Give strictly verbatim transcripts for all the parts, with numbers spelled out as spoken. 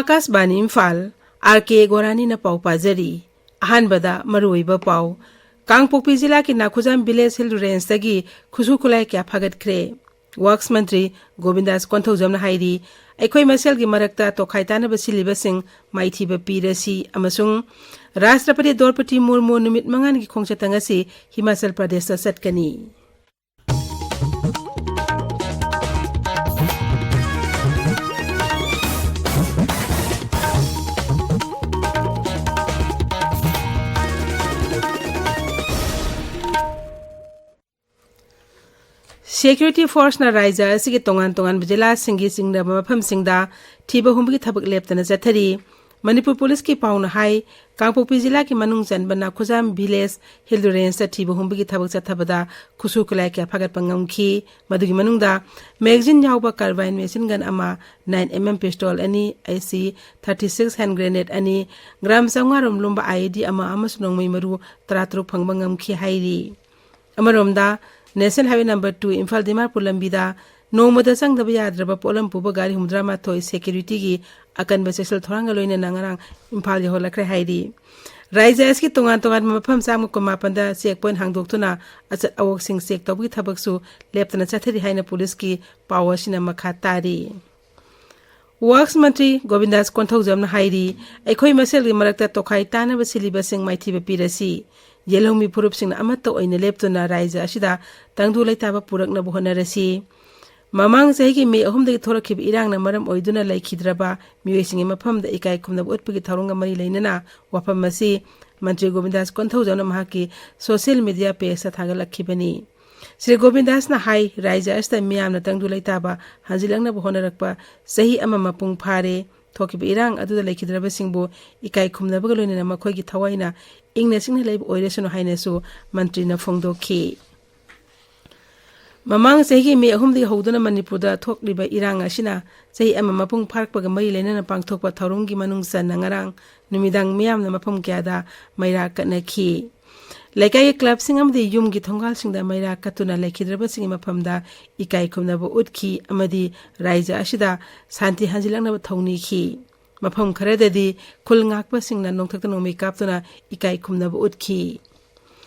ꯑꯥꯀꯥꯁꯕꯥꯅꯤ Imphal, R ꯀꯦ ꯒꯣꯔꯥꯅꯤꯅ ꯄꯥꯎ ꯄꯥꯖꯔꯤ꯫ ꯑꯍꯥꯟꯕꯗ ꯃꯔꯨꯑꯣꯏꯕ ꯄꯥꯎ꯫ ꯀꯥꯡꯄꯣꯛꯄꯤ ꯖꯤꯂꯥꯒꯤ ꯅꯥꯈꯨꯖꯥꯝ ꯚꯤꯂꯦꯖ ꯍꯤꯜ ꯔꯦꯟꯖꯇꯒꯤ ꯈꯨꯠꯁꯨ ꯈꯨꯠꯂꯥꯏ ꯀꯌꯥ ꯐꯥꯒꯠꯈ꯭ꯔꯦ꯫ ꯋꯥꯔꯛꯁ ꯃꯟꯇ꯭ꯔꯤ ꯒꯣꯕꯤꯟꯗꯥꯁ ꯀꯣꯟꯊꯧꯖꯝꯅ ꯍꯥꯏꯔꯤ, ꯑꯩꯈꯣꯏ ꯃꯁꯦꯜꯒꯤ ꯃꯔꯛꯇ ꯇꯣꯈꯥꯏ ꯇꯥꯅꯕ ꯁꯤꯜꯂꯤꯕꯁꯤꯡ ꯃꯥꯏꯊꯤꯕ ꯄꯤꯔꯁꯤ ꯑꯃꯁꯨꯡ ꯔꯥꯁꯇ꯭ꯔꯄꯇꯤ ꯗ꯭ꯔꯧꯄꯗꯤ ꯃꯨꯔꯃꯨ ꯅꯨꯃꯤꯠ ꯃꯉꯥꯅꯤꯒꯤ ꯈꯣꯡꯆꯠꯇ ꯉꯁꯤ ꯍꯤꯃꯥꯆꯜ ꯄ꯭ꯔꯗꯦꯁꯇ ꯆꯠꯀꯅꯤ꯫ ꯁꯦꯀ꯭ꯌꯨꯔꯤꯇꯤ ꯐꯣꯔꯁꯅ ꯔꯥꯏꯖ꯭ꯌ ꯑꯁꯤꯒꯤ ꯇꯣꯉꯥꯟ ꯇꯣꯉꯥꯟꯕ ꯖꯤꯂꯥꯁꯤꯡꯒꯤ ꯆꯤꯡꯅꯕ ꯃꯐꯝꯁꯤꯡꯗ ꯊꯤꯕ ꯍꯨꯝꯕꯒꯤ ꯊꯕꯛ ꯂꯦꯞꯇꯅ ꯆꯠꯊꯔꯤ꯫ ꯃꯅꯤꯄꯨꯔ ꯄꯨꯂꯤꯁꯀꯤ ꯄꯥꯎꯅ ꯍꯥꯏ, ꯀꯥꯡꯄꯣꯛꯄꯤ ꯖꯤꯂꯥꯒꯤ ꯃꯅꯨꯡ ꯆꯟꯕ ꯅꯥꯈꯨꯖꯥꯝ ꯚꯤꯂꯦꯖ ꯍꯤꯜ ꯔꯦꯟꯖꯇ ꯊꯤꯕ ꯍꯨꯝꯕꯒꯤ ꯊꯕꯛ ꯆꯠꯊꯕꯗ ꯈꯨꯠꯁꯨ ꯈꯨꯠꯂꯥꯏ ꯀꯌꯥ ꯐꯥꯒꯠꯄ ꯉꯝꯈꯤ꯫ ꯃꯗꯨꯒꯤ ꯃꯅꯨꯡꯗ ꯃꯦꯒꯖꯤꯟ ꯌꯥꯎꯕ carbine machine gun ꯑꯃ, nine M M pistol ꯑꯅꯤ, ꯑꯦ ꯁꯤ thirty six hand grenade ꯑꯅꯤ, ꯒ꯭ꯔꯥꯝ ꯆꯥꯝꯃꯉꯥ ꯔꯣꯝ ꯂꯨꯝꯕ I E D ꯑꯃ ꯑꯃꯁꯨꯡ ꯅꯣꯡꯃꯩ ꯃꯔꯨ ꯇꯔꯥꯇꯔꯨꯛ ꯐꯪꯕ ꯉꯝꯈꯤ ꯍꯥꯏꯔꯤ꯫ ꯑꯃꯔꯣꯝꯗ, National Highway number two Imphal Dimapur ꯂꯝꯕꯤꯗ ꯅꯣꯡꯃꯗ ꯆꯪꯗꯕ ꯌꯥꯗ꯭ꯔꯕ ꯄꯣꯠꯂꯝ ꯄꯨꯕ ꯒꯥꯔꯤ ꯍꯨꯝꯐꯨꯇꯔꯥ ꯃꯥꯊꯣꯏ ꯁꯦꯀ꯭ꯌꯨꯔꯤꯇꯤꯒꯤ ꯑꯀꯟꯕ ꯆꯦꯛꯁꯤꯜ ꯊꯧꯔꯥꯡꯒ ꯂꯣꯏꯅꯅ ꯉꯔꯥꯡ ꯏꯝꯐꯥꯜ ꯌꯧꯍꯜꯂꯛꯈ꯭ꯔꯦ ꯍꯥꯏꯔꯤ꯫ ꯔꯥꯏꯖ꯭ꯌ ꯑꯁꯤꯒꯤ ꯇꯣꯉꯥꯟ ꯇꯣꯉꯥꯟꯕ ꯃꯐꯝ ꯆꯥꯝꯃ ꯀꯨꯟꯃꯥꯄꯟꯗ check point ꯍꯥꯡꯗꯣꯛꯇꯨꯅ ꯑꯆꯠ ꯑꯋꯣꯛꯁꯤꯡ check ꯇꯧꯕꯒꯤ ꯊꯕꯛꯁꯨ ꯂꯦꯞꯇꯅ ꯆꯠꯊꯔꯤ ꯍꯥꯏꯅ ꯄꯨꯂꯤꯁꯀꯤ ꯄꯥꯎ ꯑꯁꯤꯅ ꯃꯈꯥ ꯇꯥꯔꯤ꯫ ꯋꯥꯔꯛꯁ ꯃꯟꯇ꯭ꯔꯤ ꯒꯣꯕꯤꯟꯗꯥꯁ ꯀꯣꯟꯊꯧꯖꯝꯅ ꯍꯥꯏꯔꯤ, ꯑꯩꯈꯣꯏ ꯃꯁꯦꯜꯒꯤ ꯃꯔꯛꯇ ꯇꯣꯈꯥꯏ ꯇꯥꯅꯕ ꯁꯤꯜꯂꯤꯕꯁꯤꯡ ꯃꯥꯏꯊꯤꯕ ꯄꯤꯔꯁꯤ꯫ ꯌꯦꯜꯍꯧꯃꯤ ꯐꯨꯔꯨꯞꯁꯤꯡꯅ ꯑꯃꯠꯇ ꯑꯣꯏꯅ ꯂꯦꯞꯇꯨꯅ ꯔꯥꯏꯖ꯭ꯌ ꯑꯁꯤꯗ ꯇꯪꯗꯨ ꯂꯩꯇꯥꯕ ꯄꯨꯔꯛꯅꯕ ꯍꯣꯠꯅꯔꯁꯤ꯫ ꯃꯃꯥꯡ ꯆꯍꯤꯒꯤ ꯃꯦ ꯑꯍꯨꯝꯗꯒꯤ ꯊꯣꯛꯂꯛꯈꯤꯕ ꯏꯔꯥꯡꯅ ꯃꯔꯝ ꯑꯣꯏꯗꯨꯅ ꯂꯩꯈꯤꯗ꯭ꯔꯕ ꯃꯤꯑꯣꯏꯁꯤꯡꯒꯤ ꯃꯐꯝꯗ ꯏꯀꯥꯏ ꯈꯨꯝꯅꯕ ꯎꯠꯄꯒꯤ ꯊꯧꯔꯝꯒ ꯃꯔꯤ ꯂꯩꯅꯅ ꯋꯥꯐꯝ ꯑꯁꯤ ꯃꯟꯇ꯭ꯔꯤ ꯒꯣꯕꯤꯟꯗꯥꯁ ꯀꯣꯟꯊꯧꯖꯝꯅ ꯃꯍꯥꯛꯀꯤ social media pageꯇ ꯊꯥꯒꯠꯂꯛꯈꯤꯕꯅꯤ꯫ ꯁ꯭ꯔꯤ ꯒꯣꯕꯤꯟꯗꯥꯁꯅ ꯍꯥꯏ, ꯔꯥꯏꯖ꯭ꯌ ꯑꯁꯤꯗ ꯃꯤꯌꯥꯝꯅ ꯇꯪꯗꯨ ꯂꯩꯇꯥꯕ ꯍꯟꯖꯤꯜꯂꯛꯅꯕ ꯍꯣꯠꯅꯔꯛꯄ ꯆꯍꯤ ꯑꯃ ꯃꯄꯨꯡ ꯐꯥꯔꯦ꯫ ꯊꯣꯛꯈꯤꯕ ꯏꯔꯥꯡ ꯑꯗꯨꯗ ꯂꯩꯈꯤꯗ꯭ꯔꯕꯁꯤꯡꯕꯨ ꯏꯀꯥꯏ ꯈꯨꯝꯅꯕꯒ ꯂꯣꯏꯅꯅ ꯃꯈꯣꯏꯒꯤ ꯊꯋꯥꯏꯅ ꯏꯪꯅ ꯆꯤꯛꯅ ꯂꯩꯕ ꯑꯣꯏꯔꯁꯅꯨ ꯍꯥꯏꯅꯁꯨ ꯃꯟꯇ꯭ꯔꯤꯅ ꯐꯣꯡꯗꯣꯛꯈꯤ꯫ ꯃꯃꯥꯡ ꯆꯍꯤꯒꯤ ꯃꯦ ꯑꯍꯨꯝꯗꯒꯤ ꯍꯧꯗꯨꯅ ꯃꯅꯤꯄꯨꯔꯗ ꯊꯣꯛꯂꯤꯕ ꯏꯔꯥꯡ ꯑꯁꯤꯅ ꯆꯍꯤ ꯑꯃ ꯃꯄꯨꯡ ꯐꯥꯔꯛꯄꯒ ꯃꯔꯤ ꯂꯩꯅꯅ ꯄꯥꯡꯊꯣꯛꯄ ꯊꯧꯔꯝꯒꯤ ꯃꯅꯨꯡ ꯆꯟꯅ ꯉꯔꯥꯡ ꯅꯨꯃꯤꯗꯥꯡ ꯃꯤꯌꯥꯝꯅ ꯃꯐꯝ ꯀꯌꯥꯗ ꯃꯩꯔꯥ ꯀꯠꯅꯈꯤ꯫ ꯂꯩꯀꯥꯏꯒꯤ clubꯁꯤꯡ ꯑꯃꯗꯤ ꯌꯨꯝꯒꯤ ꯊꯣꯡꯒꯥꯜꯁꯤꯡꯗ ꯃꯩꯔꯥ ꯀꯠꯇꯨꯅ ꯂꯩꯈꯤꯗ꯭ꯔꯕꯁꯤꯡꯒꯤ ꯃꯐꯝꯗ ꯏꯀꯥꯏ ꯈꯨꯝꯅꯕ ꯎꯠꯈꯤ ꯑꯃꯗꯤ ꯔꯥꯏꯖ꯭ꯌ ꯑꯁꯤꯗ ꯁꯥꯟꯇꯤ ꯍꯟꯖꯤꯜꯂꯛꯅꯕ ꯊꯧꯅꯤꯈꯤ꯫ ꯃꯐꯝ ꯈꯔꯗꯗꯤ ꯈꯨꯜ ꯉꯥꯛꯄꯁꯤꯡꯅ ꯅꯣꯡꯊꯛꯇ ꯅꯣꯡꯃꯩ ꯀꯥꯞꯇꯨꯅ ꯏꯀꯥꯏ ꯈꯨꯝꯅꯕ ꯎꯠꯈꯤ꯫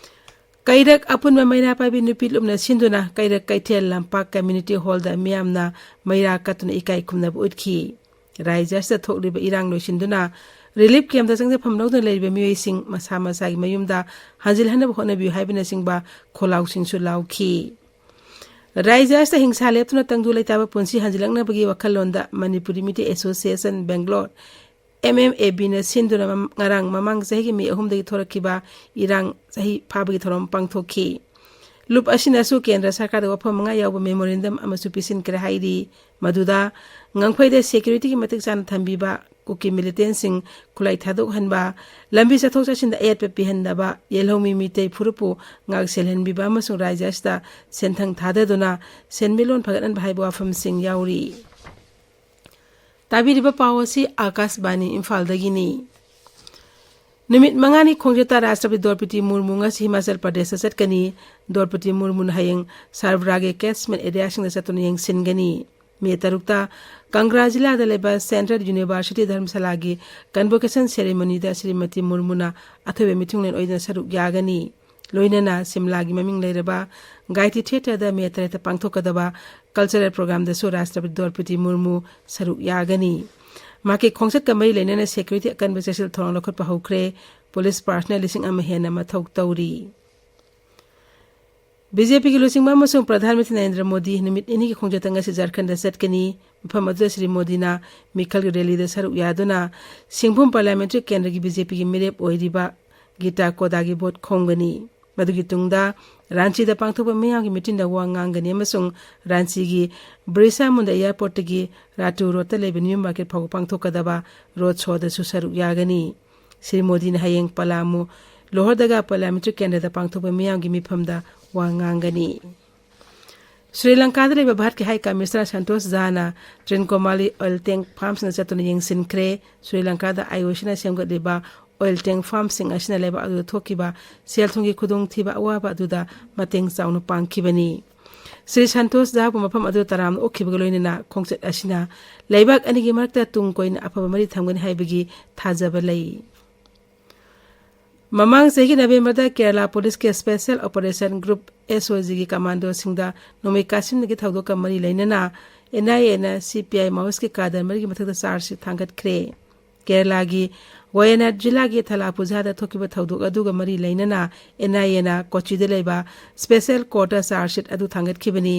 ꯀꯩꯔꯛ ꯑꯄꯨꯟꯕ ꯃꯩꯔꯥ ꯄꯥꯏꯕꯤ ꯅꯨꯄꯤ ꯂꯨꯞꯅ ꯁꯤꯟꯗꯨꯅ ꯀꯩꯔꯛ ꯀꯩꯊꯦꯜ ꯂꯝꯄꯥꯛ ꯀꯝꯃ꯭ꯌꯨꯅꯤꯇꯤ ꯍꯣꯜꯗ ꯃꯤꯌꯥꯝꯅ ꯃꯩꯔꯥ ꯀꯠꯇꯨꯅ ꯏꯀꯥꯏ ꯈꯨꯝꯅꯕ ꯎꯠꯈꯤ꯫ ꯔꯥꯏꯖ꯭ꯌ ꯑꯁꯤꯗ ꯊꯣꯛꯂꯤꯕ ꯏꯔꯥꯡ ꯂꯣꯏꯁꯤꯟꯗꯨꯅ ꯔꯤꯂꯤꯐ ꯀꯦꯝꯞꯇ ꯆꯪꯖꯐꯝ ꯂꯧꯗꯨꯅ ꯂꯩꯔꯤꯕ ꯃꯤꯑꯣꯏꯁꯤꯡ ꯃꯁꯥ ꯃꯁꯥꯒꯤ ꯃꯌꯨꯝꯗ ꯍꯟꯖꯤꯜꯍꯟꯅꯕ ꯍꯣꯠꯅꯕꯤꯌꯨ ꯍꯥꯏꯕꯅꯆꯤꯡꯕ ꯈꯣꯜꯂꯥꯎꯁꯤꯡꯁꯨ ꯂꯥꯎꯈꯤ꯫ ꯔꯥꯏꯖ꯭ꯌ ꯑꯁꯤꯗ ꯍꯤꯡꯁꯥ ꯂꯦꯞꯇꯨꯅ ꯇꯪꯗꯨ ꯂꯩꯇꯥꯕ ꯄꯨꯟꯁꯤ ꯍꯟꯖꯤꯜꯂꯛꯅꯕꯒꯤ ꯋꯥꯈꯜꯂꯣꯟꯗ Manipuri Meitei association Bangalore, M M A ꯕꯤꯅ ꯁꯤꯟꯗꯨꯅ ꯃꯝ-, ꯉꯔꯥꯡ ꯃꯃꯥꯡ ꯆꯍꯤꯒꯤ ꯃꯦ ꯑꯍꯨꯝꯗꯒꯤ ꯊꯣꯔꯛꯈꯤꯕ ꯏꯔꯥꯡ ꯆꯍꯤ ꯐꯥꯕꯒꯤ ꯊꯧꯔꯝ ꯄꯥꯡꯊꯣꯛꯈꯤ꯫ ꯂꯨꯞ ꯑꯁꯤꯅꯁꯨ ꯀꯦꯟꯗ꯭ꯔ ꯁꯔꯀꯥꯔꯗ ꯋꯥꯐꯝ ꯃꯉꯥ ꯌꯥꯎꯕ ꯃꯦꯃꯣꯔꯦꯟꯗꯝ ꯑꯃꯁꯨ ꯄꯤꯁꯤꯟꯈ꯭ꯔꯦ ꯍꯥꯏꯔꯤ꯫ ꯃꯗꯨꯗ ꯉꯝꯈꯩꯗ ꯁꯦꯀ꯭ꯌꯨꯔꯤꯇꯤꯒꯤ ꯃꯇꯤꯛ ꯆꯥꯅ ꯊꯝꯕꯤꯕ, ꯀꯨꯀꯤ ꯃꯤꯂꯤꯇꯦꯟꯁꯤꯡ ꯈꯨꯠꯂꯥꯏ ꯊꯥꯗꯣꯛꯍꯟꯕ, ꯂꯝꯕꯤ ꯆꯠꯊꯣꯛ ꯆꯠꯁꯤꯟꯗ ꯑꯌꯦꯠꯄ ꯄꯤꯍꯟꯗꯕ, ꯌꯦꯜꯍꯧꯃꯤ ꯃꯤꯇꯩ ꯐꯨꯔꯨꯞꯄꯨ ꯉꯥꯛ ꯁꯦꯜꯍꯟꯕꯤꯕ ꯑꯃꯁꯨꯡ ꯔꯥꯏꯖ꯭ꯌ ꯑꯁꯤꯗ ꯁꯦꯟꯊꯪ ꯊꯥꯗꯗꯨꯅ ꯁꯦꯟꯃꯤꯠꯂꯣꯟ ꯐꯒꯠꯍꯟꯕ ꯍꯥꯏꯕ ꯋꯥꯐꯝꯁꯤꯡ ꯌꯥꯎꯔꯤ꯫ ꯇꯥꯕꯤꯔꯤꯕ ꯄꯥꯎ ꯑꯁꯤ ꯑꯥꯀꯥꯁꯕꯥꯅꯤ ꯏꯝꯐꯥꯜꯗꯒꯤꯅꯤ꯫ ꯅꯨꯃꯤꯠ ꯃꯉꯥꯅꯤ ꯈꯣꯡꯆꯠꯇ ꯔꯥꯁꯇ꯭ꯔꯄꯇꯤ ꯗ꯭ꯔꯧꯄꯗꯤ ꯃꯨꯔꯃꯨ ꯉꯁꯤ ꯍꯤꯃꯥꯆꯜ ꯄ꯭ꯔꯗꯦꯁꯇ ꯆꯠꯀꯅꯤ꯫ ꯗ꯭ꯔꯧꯄꯗꯤ ꯃꯨꯔꯃꯨꯅ ꯍꯌꯦꯡ ꯁꯥꯔꯕ꯭ꯔꯥꯒꯤ ꯀꯦꯆꯃꯦꯟ ꯑꯦꯔꯤꯌꯥꯁꯤꯡꯗ ꯆꯠꯇꯨꯅ ꯌꯦꯡꯁꯤꯟꯒꯅꯤ꯫ ꯃꯦ ꯇꯔꯨꯛꯇ ꯀꯪꯒ꯭ꯔꯥ ꯖꯤꯂꯥꯗ ꯂꯩꯕ ꯁꯦꯟꯇ꯭ꯔꯦꯜ ꯌꯨꯅꯤꯚꯔꯁꯤꯇꯤ ꯙꯔꯃꯁꯥꯂꯥꯒꯤ ꯀꯟꯚꯣꯀꯦꯁꯟ ꯁꯦꯔꯦꯃꯣꯅꯤꯗ ꯁ꯭ꯔꯤꯃꯇꯤ ꯃꯨꯔꯃꯨꯅ ꯑꯊꯣꯏꯕ ꯃꯤꯊꯨꯡꯂꯦꯟ ꯑꯣꯏꯗꯨꯅ ꯁꯔꯨꯛ ꯌꯥꯒꯅꯤ꯫ ꯂꯣꯏꯅꯅ ꯁꯤꯝꯂꯥꯒꯤ ꯃꯃꯤꯡ ꯂꯩꯔꯕ ꯒꯥꯏꯇꯤ ꯊꯤꯌꯦꯇꯔꯗ ꯃꯦ ꯇꯔꯦꯠꯇ ꯄꯥꯡꯊꯣꯛꯀꯗꯕ ꯀꯜꯆꯔꯦꯜ ꯄ꯭ꯔꯣꯒ꯭ꯔꯥꯝꯗꯁꯨ ꯔꯥꯁꯇ꯭ꯔꯄꯇꯤ ꯗ꯭ꯔꯧꯄꯗꯤ ꯃꯨꯔꯃꯨ ꯁꯔꯨꯛ ꯌꯥꯒꯅꯤ꯫ ꯃꯍꯥꯛꯀꯤ ꯈꯣꯡꯆꯠꯀ ꯃꯔꯤ ꯂꯩꯅꯅ ꯁꯦꯀ꯭ꯌꯨꯔꯤꯇꯤ ꯑꯀꯟꯕ ꯆꯦꯛꯁꯤꯜ ꯊꯧꯔꯥꯡ ꯂꯧꯈꯠꯄ ꯍꯧꯈ꯭ꯔꯦ꯫ ꯄꯨꯂꯤꯁ ꯄꯥꯔꯁꯅꯦꯜ ꯂꯤꯁꯤꯡ ꯑꯃ ꯍꯦꯟꯅ ꯃꯊꯧ ꯇꯧꯔꯤ꯫ ꯕꯤ ꯖꯦ ꯄꯤꯒꯤ ꯂꯨꯆꯤꯡꯕ ꯑꯃꯁꯨꯡ ꯄ꯭ꯔꯙꯥꯟ ꯃꯟꯇ꯭ꯔꯤ ꯅꯔꯦꯟꯗ꯭ꯔ ꯃꯣꯗꯤ ꯅꯨꯃꯤꯠ ꯅꯤꯅꯤꯒꯤ ꯈꯣꯡꯆꯠꯇ ꯉꯁꯤ ꯖꯔꯈꯟꯗ ꯆꯠꯀꯅꯤ꯫ ꯃꯐꯝ ꯑꯗꯨꯗ ꯁ꯭ꯔꯤ ꯃꯣꯗꯤꯅ ꯃꯤꯈꯜꯒꯤ ꯔꯦꯂꯤꯗ ꯁꯔꯨꯛ ꯌꯥꯗꯨꯅ ꯁꯤꯡꯚꯨꯝ ꯄꯥꯔꯂꯤꯌꯥꯃꯦꯟꯇ꯭ꯔꯤ ꯀꯦꯟꯗ꯭ꯔꯒꯤ ꯕꯤ ꯖꯦ ꯄꯤꯒꯤ ꯃꯤꯔꯦꯞ ꯑꯣꯏꯔꯤꯕ ꯒꯤꯇꯥ ꯀꯣꯗꯥꯒꯤ ꯚꯣꯠ ꯈꯣꯝꯒꯅꯤ꯫ ꯃꯗꯨꯒꯤ ꯇꯨꯡꯗ ꯔꯥꯟꯆꯤꯗ ꯄꯥꯡꯊꯣꯛꯄ ꯃꯤꯌꯥꯝꯒꯤ ꯃꯤꯇꯤꯟꯗ ꯋꯥ ꯉꯥꯡꯒꯅꯤ ꯑꯃꯁꯨꯡ ꯔꯥꯟꯆꯤꯒꯤ ꯕ꯭ꯔꯤꯁꯥ ꯃꯨꯟꯗ ꯑꯦꯌꯔꯄꯣꯔꯠꯇꯒꯤ ꯔꯥꯇꯨ ꯔꯣꯗꯇ ꯂꯩꯕ ꯅ꯭ꯌꯨ ꯃꯥꯔꯀꯦꯠ ꯐꯥꯎꯕ ꯄꯥꯡꯊꯣꯛꯀꯗꯕ ꯔꯣꯗ ꯁꯣꯗꯁꯨ ꯁꯔꯨꯛ ꯌꯥꯒꯅꯤ꯫ ꯁ꯭ꯔꯤ ꯃꯣꯗꯤꯅ ꯍꯌꯦꯡ ꯄꯂꯥꯃꯨ ꯂꯣꯍꯔꯗꯒꯥ ꯄꯥꯔꯂꯤꯌꯥꯃꯦꯟꯇ꯭ꯔꯤ ꯀꯦꯟꯗ꯭ꯔꯗ ꯄꯥꯡꯊꯣꯛꯄ ꯃꯤꯌꯥꯝꯒꯤ ꯃꯤꯐꯝꯗ ꯋꯥ ꯉꯥꯡꯒꯅꯤ꯫ ꯁ꯭ꯔꯤ ꯂꯪꯀꯥꯗ ꯂꯩꯕ ꯚꯥꯔꯠꯀꯤ ꯍꯥꯏ ꯀꯃꯤꯁꯅꯔ ꯁꯟꯇꯣꯁ ꯖꯥꯅ ꯇ꯭ꯔꯤꯟꯀꯣꯃꯥꯂꯤ ꯑꯣꯏꯜ ꯇꯦꯡ ꯐꯥꯔꯝꯁꯤꯡꯗ ꯆꯠꯇꯨꯅ ꯌꯦꯡꯁꯤꯟꯈ꯭ꯔꯦ꯫ ꯁ꯭ꯔꯤ ꯂꯪꯀꯥꯗ ꯑꯥꯏ ꯑꯣ ꯁꯤꯅ ꯁꯦꯝꯒꯠꯂꯤꯕ ꯑꯣꯏꯜ ꯇꯦꯡ ꯐꯥꯔꯝꯁꯤꯡ ꯑꯁꯤꯅ ꯂꯩꯕꯥꯛ ꯑꯗꯨꯗ ꯊꯣꯛꯈꯤꯕ ꯁꯦꯜ ꯊꯨꯝꯒꯤ ꯈꯨꯗꯣꯡꯊꯤꯕ ꯑꯋꯥꯕ ꯑꯗꯨꯗ ꯃꯇꯦꯡ ꯆꯥꯎꯅ ꯄꯥꯡꯈꯤꯕꯅꯤ꯫ ꯁ꯭ꯔꯤ ꯁꯟꯇꯣꯁ ꯖꯥꯕꯨ ꯃꯐꯝ ꯑꯗꯨ ꯇꯔꯥꯝꯅ ꯑꯣꯛꯈꯤꯕꯒ ꯂꯣꯏꯅꯅ ꯈꯣꯡꯆꯠ ꯑꯁꯤꯅ ꯂꯩꯕꯥꯛ ꯑꯅꯤꯒꯤ ꯃꯔꯛꯇ ꯇꯨꯡ ꯀꯣꯏꯅ ꯑꯐꯕ ꯃꯔꯤ ꯊꯝꯒꯅꯤ ꯍꯥꯏꯕꯒꯤ ꯊꯥꯖꯕ ꯂꯩ꯫ ꯃꯃꯥꯡ ꯆꯍꯤꯒꯤ ꯅꯕꯦꯝꯕꯔꯗ ꯀꯦꯔꯂꯥ ꯄꯨꯂꯤꯁꯀꯤ ꯁ꯭ꯄꯦꯁꯦꯜ ꯑꯣꯄꯔꯦꯁꯟ ꯒ꯭ꯔꯨꯞ, ꯑꯦꯁ ꯑꯣ ꯖꯤꯒꯤ ꯀꯃꯥꯟꯗꯣꯁꯤꯡꯗ ꯅꯣꯡꯃꯩ ꯀꯥꯁꯤꯟꯕꯒꯤ ꯊꯧꯗꯣꯛꯀ ꯃꯔꯤ ꯂꯩꯅꯅ ꯑꯦꯟ ꯑꯥꯏ ꯑꯦꯅ ꯁꯤ ꯄꯤ ꯑꯥꯏ ꯃꯥꯑꯣꯏꯁꯀꯤ ꯀꯥꯗꯔ ꯃꯔꯤꯒꯤ ꯃꯊꯛꯇ ꯆꯥꯔꯖ ꯁꯤꯠ ꯊꯥꯡꯒꯠꯈ꯭ꯔꯦ꯫ ꯀꯦꯔꯂꯥꯒꯤ ꯋꯥꯌꯅꯥꯗ ꯖꯤꯂꯥꯒꯤ ꯊꯂꯥꯄꯨꯖꯥꯗ ꯊꯣꯛꯈꯤꯕ ꯊꯧꯗꯣꯛ ꯑꯗꯨꯒ ꯃꯔꯤ ꯂꯩꯅꯅ ꯑꯦꯟ ꯑꯥꯏ ꯑꯦꯅ ꯀꯣꯆꯤꯗ ꯂꯩꯕ ꯁ꯭ꯄꯦꯁꯦꯜ ꯀꯣꯔꯠꯇ ꯆꯥꯔꯖ ꯁꯤꯠ ꯑꯗꯨ ꯊꯥꯡꯒꯠꯈꯤꯕꯅꯤ꯫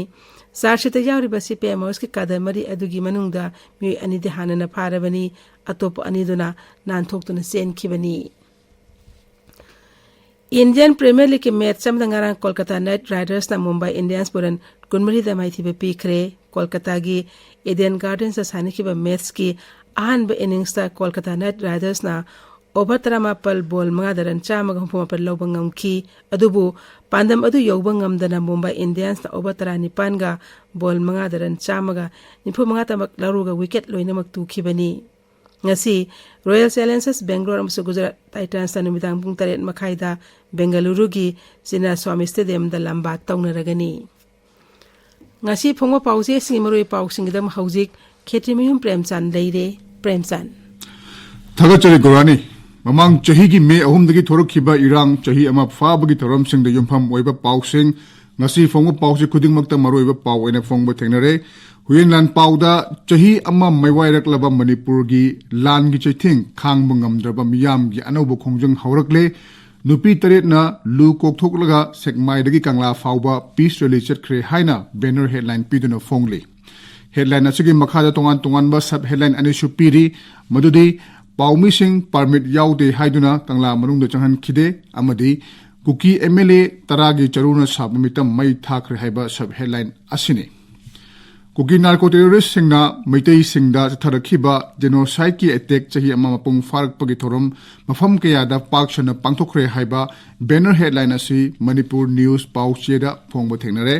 ꯆꯥꯔꯖ ꯁꯤꯠꯇ ꯌꯥꯎꯔꯤꯕ ꯁꯤ ꯄꯤ ꯑꯥꯏ ꯃꯥꯑꯣꯏꯁꯀꯤ ꯀꯥꯗꯔ ꯃꯔꯤ ꯑꯗꯨꯒꯤ ꯃꯅꯨꯡꯗ ꯃꯤꯑꯣꯏ ꯑꯅꯤꯗꯤ ꯍꯥꯟꯅꯅ ꯐꯥꯔꯕꯅꯤ, ꯑꯇꯣꯞꯄ ꯑꯅꯤꯗꯨꯅ ꯅꯥꯟꯊꯣꯛꯇꯨꯅ ꯆꯦꯟꯈꯤꯕꯅꯤ꯫ ꯏꯟꯗꯤꯌꯟ ꯄ꯭ꯔꯤꯃꯤꯌꯔ ꯂꯤꯒꯀꯤ ꯃꯦꯠꯆ ꯑꯃꯗ ꯉꯔꯥꯡ ꯀꯣꯜꯀꯇꯥ ꯅꯥꯏꯠ ꯔꯥꯏꯗꯔꯁꯅ ꯃꯨꯝꯕꯥꯏ ꯏꯟꯗꯤꯌꯟꯁꯄꯨ ꯔꯟ ꯀꯨꯟꯃꯔꯤꯗ ꯃꯥꯏꯊꯤꯕ ꯄꯤꯈ꯭ꯔꯦ꯫ ꯀꯣꯜꯀꯇꯥꯒꯤ ꯏꯗꯦꯟ ꯒꯥꯔꯗꯦꯟꯁꯇ ꯁꯥꯟꯅꯈꯤꯕ ꯃꯦꯠꯆꯀꯤ ꯑꯍꯥꯟꯕ ꯏꯅꯤꯡꯁꯇ ꯀꯣꯜꯀꯇꯥ ꯅꯥꯏꯠ ꯔꯥꯏꯗꯔꯁꯅ ꯑꯣꯚꯔ ꯇꯔꯥꯃꯥꯄꯜ ꯕꯣꯜ ꯃꯉꯥꯗ ꯔꯟ ꯆꯥꯝꯃꯒ ꯍꯨꯝꯐꯨ ꯃꯥꯄꯜ ꯂꯧꯕ ꯉꯝꯈꯤ꯫ ꯑꯗꯨꯕꯨ ꯄꯥꯟꯗꯝ ꯑꯗꯨ ꯌꯧꯕ ꯉꯝꯗꯅ ꯃꯨꯝꯕꯥꯏ ꯏꯟꯗꯤꯌꯟꯁꯅ ꯑꯣꯚꯔ ꯇꯔꯥꯅꯤꯄꯥꯟꯒ ꯕꯣꯜ ꯃꯉꯥꯗ ꯔꯟ ꯆꯥꯝꯃꯒ ꯅꯤꯐꯨ ꯃꯉꯥ ꯇꯃꯛ ꯂꯧꯔꯒ ꯋꯤꯀꯦꯠ ꯂꯣꯏꯅꯃꯛ ꯇꯨꯈꯤꯕꯅꯤ꯫ ꯉꯁꯤ ꯔꯣꯌꯦꯜ ꯆꯦꯂꯦꯟꯖꯔꯁ ꯕꯦꯡꯒ꯭ꯂꯣꯔ ꯑꯃꯁꯨꯡ ꯒꯨꯖꯔꯥꯠ ꯇꯥꯏꯇꯟꯁꯅ ꯅꯨꯃꯤꯗꯥꯡ ꯄꯨꯡ ꯇꯔꯦꯠ ꯃꯈꯥꯏꯗ ꯕꯦꯡꯒꯂꯨꯔꯨꯒꯤ ꯆꯤꯟꯅꯥꯁ꯭ꯋꯥꯃꯤ ꯁ꯭ꯇꯦꯗꯤꯌꯝꯗ ꯂꯝꯕꯥ ꯇꯧꯅꯔꯒꯅꯤ꯫ ꯉꯁꯤ ꯐꯣꯡꯕ ꯄꯥꯎꯆꯦꯁꯤꯡꯒꯤ ꯃꯔꯨꯑꯣꯏꯕ ꯄꯥꯎꯁꯤꯡꯒꯤꯗꯃꯛ ꯍꯧꯖꯤꯛ ꯈꯦꯇ꯭ꯔꯤꯃꯌꯨꯝ ꯄ꯭ꯔꯦꯝꯆꯥꯟ ꯂꯩꯔꯦ꯫ ꯄ꯭ꯔꯦꯝꯆꯥꯟ꯫ ꯊꯥꯒꯠꯆꯔꯤ ꯒꯣꯔꯥꯅꯤ꯫ ꯃꯃꯥꯡ ꯆꯍꯤꯒꯤ ꯃꯦ ꯑꯍꯨꯝꯗꯒꯤ ꯊꯣꯔꯛꯈꯤꯕ ꯏꯔꯥꯡ ꯆꯍꯤ ꯑꯃ ꯐꯥꯕꯒꯤ ꯊꯧꯔꯝꯁꯤꯡꯗ ꯌꯨꯝꯐꯝ ꯑꯣꯏꯕ ꯄꯥꯎꯁꯤꯡ, ꯉꯁꯤ ꯐꯣꯡꯕ ꯄꯥꯎꯆꯦ ꯈꯨꯗꯤꯡꯃꯛꯇ ꯃꯔꯨꯑꯣꯏꯕ ꯄꯥꯎ ꯑꯣꯏꯅ ꯐꯣꯡꯕ ꯊꯦꯡꯅꯔꯦ꯫ ꯍꯨꯌꯦꯟ ꯂꯥꯟ ꯄꯥꯎꯗ ꯆꯍꯤ ꯑꯃ ꯃꯩꯋꯥꯏꯔꯛꯂꯕ ꯃꯅꯤꯄꯨꯔꯒꯤ ꯂꯥꯟꯒꯤ ꯆꯩꯊꯦꯡ ꯈꯥꯡꯕ ꯉꯝꯗ꯭ꯔꯕ ꯃꯤꯌꯥꯝꯒꯤ ꯑꯅꯧꯕ ꯈꯣꯡꯖꯪ ꯍꯧꯔꯛꯂꯦ꯫ ꯅꯨꯄꯤ ꯇꯔꯦꯠꯅ ꯂꯨ ꯀꯣꯛꯊꯣꯛꯂꯒ ꯁꯦꯛꯃꯥꯏꯗꯒꯤ ꯀꯪꯂꯥ ꯐꯥꯎꯕ ꯄꯤꯁ ꯔꯦꯂꯤ ꯆꯠꯈ꯭ꯔꯦ ꯍꯥꯏꯅ ꯕꯦꯅꯔ ꯍꯦꯗꯂꯥꯏꯟ ꯄꯤꯗꯨꯅ ꯐꯣꯡꯂꯤ꯫ ꯍꯦꯗꯂꯥꯏꯟ ꯑꯁꯤꯒꯤ ꯃꯈꯥꯗ ꯇꯣꯉꯥꯟ ꯇꯣꯉꯥꯟꯕ ꯁꯕ ꯍꯦꯗꯂꯥꯏꯟ ꯑꯅꯤꯁꯨ ꯄꯤꯔꯤ, ꯃꯗꯨꯗꯤ ꯄꯥꯎꯃꯤꯁꯤꯡ ꯄꯥꯔꯃꯤꯠ ꯌꯥꯎꯗꯦ ꯍꯥꯏꯗꯨꯅ ꯀꯪꯂꯥ ꯃꯅꯨꯡꯗ ꯆꯪꯍꯟꯈꯤꯗꯦ ꯑꯃꯗꯤ ꯀꯨꯀꯤ ꯑꯦꯝ ꯑꯦꯜ ꯑꯦ ꯇꯔꯥꯒꯤ ꯆꯔꯨꯅ ꯁꯥꯕ ꯃꯤꯇꯝ ꯃꯩ ꯊꯥꯈ꯭ꯔꯦ ꯍꯥꯏꯕ ꯁꯕ ꯍꯦꯗꯂꯥꯏꯟ ꯑꯁꯤꯅꯤ꯫ ꯀꯨꯀꯤ ꯅꯥꯔꯀꯣ ꯇꯦꯔꯣꯔꯤꯁꯁꯤꯡꯅ ꯃꯩꯇꯩꯁꯤꯡꯗ ꯆꯠꯊꯔꯛꯈꯤꯕ ꯖꯦꯅꯣꯁꯥꯏꯗꯀꯤ ꯑꯦꯇꯦꯛ ꯆꯍꯤ ꯑꯃ ꯃꯄꯨꯡ ꯐꯥꯔꯛꯄꯒꯤ ꯊꯧꯔꯝ ꯃꯐꯝ ꯀꯌꯥꯗ ꯄꯥꯛ ꯁꯟꯅ ꯄꯥꯡꯊꯣꯛꯈ꯭ꯔꯦ ꯍꯥꯏꯕ ꯕꯦꯅꯔ ꯍꯦꯗꯂꯥꯏꯟ ꯑꯁꯤ ꯃꯅꯤꯄꯨꯔ ꯅ꯭ꯌꯨꯁ ꯄꯥꯎꯆꯦꯗ ꯐꯣꯡꯕ ꯊꯦꯡꯅꯔꯦ꯫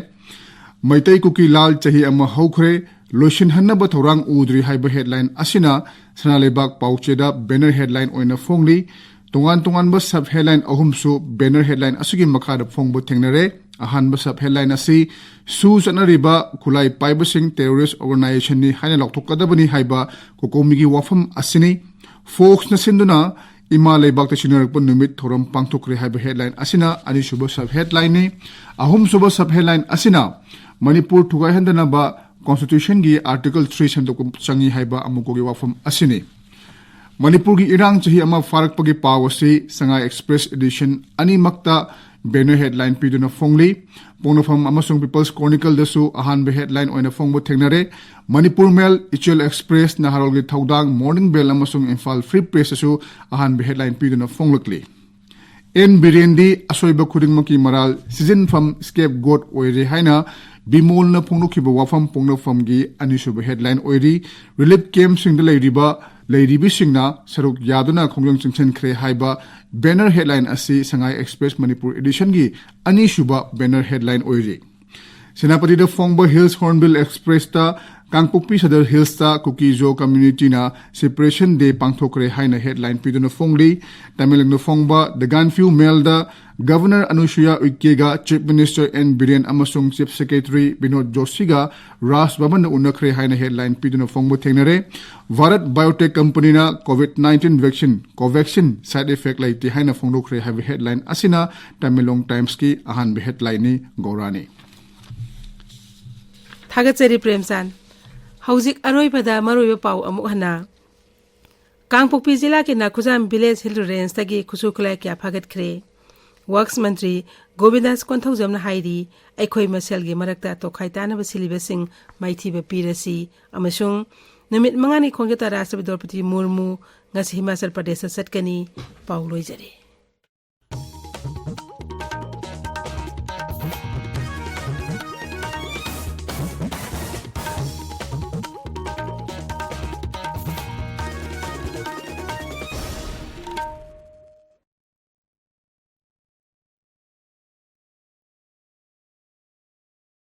ꯃꯩꯇꯩ ꯀꯨꯀꯤ ꯂꯥꯜ ꯆꯍꯤ ꯑꯃ ꯍꯧꯈ꯭ꯔꯦ, ꯂꯣꯏꯁꯤꯟꯍꯟꯅꯕ ꯊꯧꯔꯥꯡ ꯎꯗ꯭ꯔꯤ ꯍꯥꯏꯕ ꯍꯦꯗꯂꯥꯏꯟ ꯑꯁꯤꯅ ꯁꯅꯥ ꯂꯩꯕꯥꯛ ꯄꯥꯎꯆꯦꯗ ꯕꯦꯅꯔ ꯍꯦꯗꯂꯥꯏꯟ ꯑꯣꯏꯅ ꯐꯣꯡꯂꯤ꯫ ꯇꯣꯉꯥꯟ ꯇꯣꯉꯥꯟꯕ ꯁꯕ ꯍꯦꯗꯂꯥꯏꯟ ꯑꯍꯨꯝꯁꯨ ꯕꯦꯅꯔ ꯍꯦꯗꯂꯥꯏꯟ ꯑꯁꯤꯒꯤ ꯃꯈꯥꯗ ꯐꯣꯡꯕ ꯊꯦꯡꯅꯔꯦ꯫ ꯑꯍꯥꯟꯕ sub headline ꯑꯁꯤ ꯁꯨ ꯆꯠꯅꯔꯤꯕ ꯈꯨꯠꯂꯥꯏ ꯄꯥꯏꯕꯁꯤꯡ terrorist organizationꯅꯤ ꯍꯥꯏꯅ ꯂꯥꯎꯊꯣꯛꯀꯗꯕꯅꯤ ꯍꯥꯏꯕ ꯀꯣꯀꯣꯃꯤꯒꯤ ꯋꯥꯐꯝ ꯑꯁꯤꯅꯤ꯫ Foxꯅ ꯁꯤꯟꯗꯨꯅ ꯏꯃꯥ ꯂꯩꯕꯥꯛꯇ ꯁꯤꯟꯅꯔꯛꯄ ꯅꯨꯃꯤꯠ ꯊꯧꯔꯝ ꯄꯥꯡꯊꯣꯛꯈ꯭ꯔꯦ ꯍꯥꯏꯕ headline ꯑꯁꯤꯅ ꯑꯅꯤꯁꯨꯕ sub headlineꯅꯤ꯫ ꯑꯍꯨꯝꯁꯨꯕ sub headline ꯑꯁꯤꯅ ꯃꯅꯤꯄꯨꯔ ꯊꯨꯒꯥꯏꯍꯟꯗꯅꯕ Constitutionꯒꯤ Article three ꯁꯦꯝꯗꯣꯛꯄ ꯆꯪꯏ ꯍꯥꯏꯕ ꯑꯃꯨꯛꯀꯒꯤ ꯋꯥꯐꯝ ꯑꯁꯤꯅꯤ꯫ ꯃꯅꯤꯄꯨꯔꯒꯤ ꯏꯔꯥꯡ ꯆꯍꯤ ꯑꯃ ꯐꯥꯔꯛꯄꯒꯤ ꯄꯥꯎ ꯑꯁꯤ ꯁꯉꯥꯏ Express edition ꯑꯅꯤꯃꯛꯇ banner headline ꯄꯤꯗꯨꯅ ꯐꯣꯡꯂꯤ꯫ ꯄꯣꯛꯅꯐꯝ ꯑꯃꯁꯨꯡ People's Chronicleꯗꯁꯨ ꯑꯍꯥꯟꯕ headline ꯑꯣꯏꯅ ꯐꯣꯡꯕ ꯊꯦꯡꯅꯔꯦ꯫ ꯃꯅꯤꯄꯨꯔ ꯃꯦꯜ, ꯏꯆꯦꯜ Express, ꯅꯍꯥꯔꯣꯜꯒꯤ ꯊꯧꯗꯥꯡ, Morning Bell ꯑꯃꯁꯨꯡ ꯏꯝꯐꯥꯜ Free Pressꯇꯁꯨ ꯑꯍꯥꯟꯕ headline ꯄꯤꯗꯨꯅ ꯐꯣꯡꯂꯛꯂꯤ꯫ ꯑꯦꯟ ꯕꯤꯔꯦꯟꯗꯤ ꯑꯁꯣꯏꯕ ꯈꯨꯗꯤꯡꯃꯛꯀꯤ ꯃꯔꯥꯜ ꯁꯤꯖꯤꯟꯐꯝ, scapegoat, ꯑꯣꯏꯔꯦ ꯍꯥꯏꯅ ꯕꯤꯃꯣꯜꯅ ꯐꯣꯡꯗꯣꯛꯈꯤꯕ ꯋꯥꯐꯝ ꯄꯣꯛꯅꯐꯝꯒꯤ ꯑꯅꯤꯁꯨꯕ headline ꯑꯣꯏꯔꯤ꯫ Relief campꯁꯤꯡꯗ ꯂꯩꯔꯤꯕ ꯂꯩꯔꯤꯕꯁꯤꯡꯅ ꯁꯔꯨꯛ ꯌꯥꯗꯨꯅ ꯈꯣꯡꯖꯪ ꯆꯪꯁꯤꯟꯈ꯭ꯔꯦ ꯍꯥꯏꯕ banner headline ꯑꯁꯤ ꯁꯉꯥꯏ Express ꯃꯅꯤꯄꯨꯔ editionꯒꯤ ꯑꯅꯤꯁꯨꯕ banner headline ꯑꯣꯏꯔꯤ꯫ ꯁꯦꯅꯥꯄꯇꯤꯗ ꯐꯣꯡꯕ Hills Hornbill Expressꯇ ꯀꯥꯡꯄꯣꯛꯄꯤ Sadar Hillsꯇ ꯀꯨꯀꯤ-ꯖꯣ communityꯅ Separation Day ꯄꯥꯡꯊꯣꯛꯈ꯭ꯔꯦ ꯍꯥꯏꯅ headline ꯄꯤꯗꯨꯅ ꯐꯣꯡꯂꯤ꯫ ꯇꯃꯦꯡꯂꯣꯡꯗ ꯐꯣꯡꯕ The Gaanphiu Mailꯗ Governor Anusuiya Uikega, Chief Minister N Biren ꯑꯃꯁꯨꯡ Chief Secretary ꯕꯤꯅꯣꯗ ꯖꯣꯁꯤꯒ ꯔꯥꯖ ꯚꯕꯟꯗ ꯎꯅꯈ꯭ꯔꯦ ꯍꯥꯏꯅ headline ꯄꯤꯗꯨꯅ ꯐꯣꯡꯕ ꯊꯦꯡꯅꯔꯦ꯫ Bharat Biotech Companyꯅ COVID nineteen vaccine Covaxin side effect ꯂꯩꯇꯦ ꯍꯥꯏꯅ ꯐꯣꯡꯗꯣꯛꯈ꯭ꯔꯦ ꯍꯥꯏꯕ headline ꯑꯁꯤꯅ ꯇꯃꯦꯡꯂꯣꯡ Timesꯀꯤ ꯑꯍꯥꯟꯕ headlineꯅꯤ꯫ ꯒꯧꯔꯥꯅꯤ꯫ ꯊꯥꯒꯠꯆꯔꯤ ꯄ꯭ꯔꯦꯝꯆꯥꯟ꯫ ꯍꯧꯖꯤꯛ ꯑꯔꯣꯏꯕꯗ ꯃꯔꯨꯑꯣꯏꯕ ꯄꯥꯎ ꯑꯃꯨꯛ ꯍꯟꯅ꯫ ꯀꯥꯡꯄꯣꯛꯄꯤ ꯖꯤꯂꯥꯒꯤ ꯅꯥꯈꯨꯖꯥꯝ Village Hill Rangeꯇꯒꯤ ꯈꯨꯠꯁꯨ ꯈꯨꯠꯂꯥꯏ ꯀꯌꯥ ꯐꯥꯒꯠꯈ꯭ꯔꯦ꯫ Works ꯃꯟꯇ꯭ꯔꯤ ꯒꯣꯕꯤꯟꯗꯥꯁ ꯀꯣꯟꯊꯧꯖꯝꯅ ꯍꯥꯏꯔꯤ, ꯑꯩꯈꯣꯏ ꯃꯁꯦꯜꯒꯤ ꯃꯔꯛꯇ ꯇꯣꯈꯥꯏ ꯇꯥꯅꯕ ꯁꯤꯜꯂꯤꯕꯁꯤꯡ ꯃꯥꯏꯊꯤꯕ ꯄꯤꯔꯁꯤ ꯑꯃꯁꯨꯡ ꯅꯨꯃꯤꯠ ꯃꯉꯥꯅꯤ ꯈꯣꯡꯆꯠꯇ ꯔꯥꯁꯇ꯭ꯔꯄꯇꯤ ꯗ꯭ꯔꯧꯄꯗꯤ ꯃꯨꯔꯃꯨ ꯉꯁꯤ ꯍꯤꯃꯥꯆꯜ ꯄ꯭ꯔꯗꯦꯁꯇ ꯆꯠꯀꯅꯤ꯫ ꯄꯥꯎ ꯂꯣꯏꯖꯔꯦ꯫